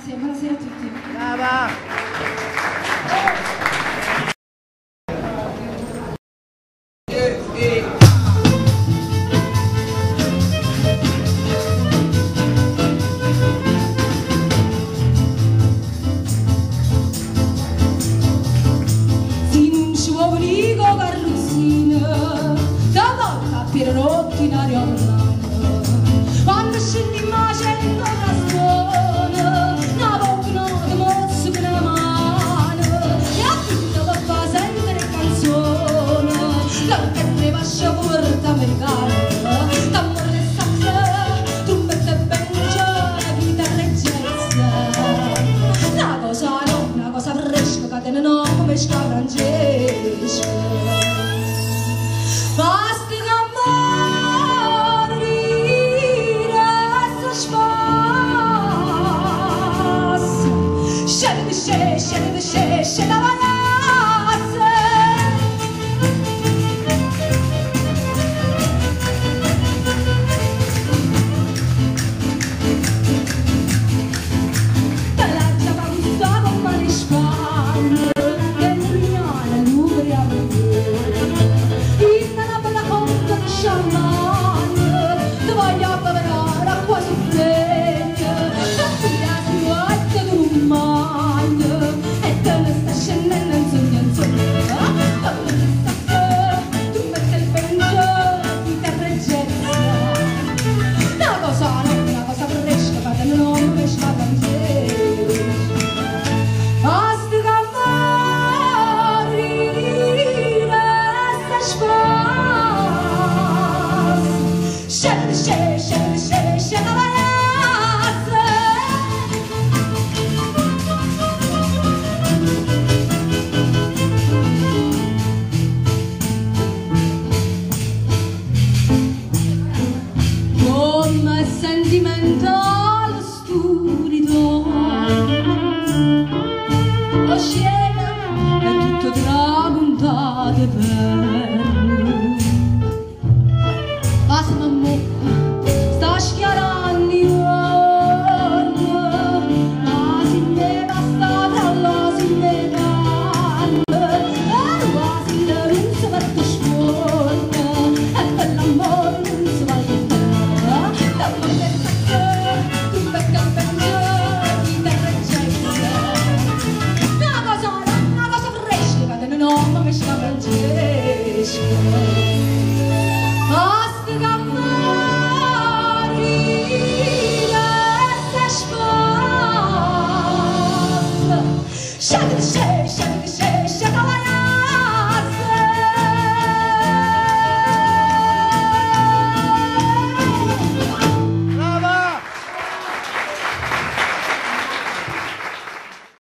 Grazie, buonasera a tutti. Brava! Se non ci vuole venire con carrozzina, da volta a Pierrotti in aeroplano. Quando scendi in macella la scuola, una bocca no, mozzo con la mano, e a tutta per far sentire canzone, l'orchestra vascia corta americana, tamburo e sax, trombetta e banjo, chitarra e jazz. Una cosa no, una cosa fresca che te ne come Francesco. Basta che morire se spassa. Scende, scende, scende, scende, scende la valassa. Te la già gusta con mani spalle, che mugnana l'uria in una bella conta di sciamano, te voglio abbaverare acqua su fredda, ti guarda tu mano, e te ne sta scendendo in sogno in sogno. Tu metti il banjo, chitarra e jazz. Una cosa, no, una cosa fresca, fate un nome pesca francese. Basta che morire se spassa. Scende, scende, scende, scende, scende la valassa. Come sentimentale sturido Lo cielo è tutto tramontato per Passa mo, sta schiarando il giorno, ma si ne passa tra la si ne parla, e quasi non si va a scuola, e per l'amore non si va a Tamburo e sax, trombetta e banjo, chitarra e jazz. Una cosa, una cosa fresca, che te ne mi sta Francesco. Basta che morire se spassa. Scende, scende,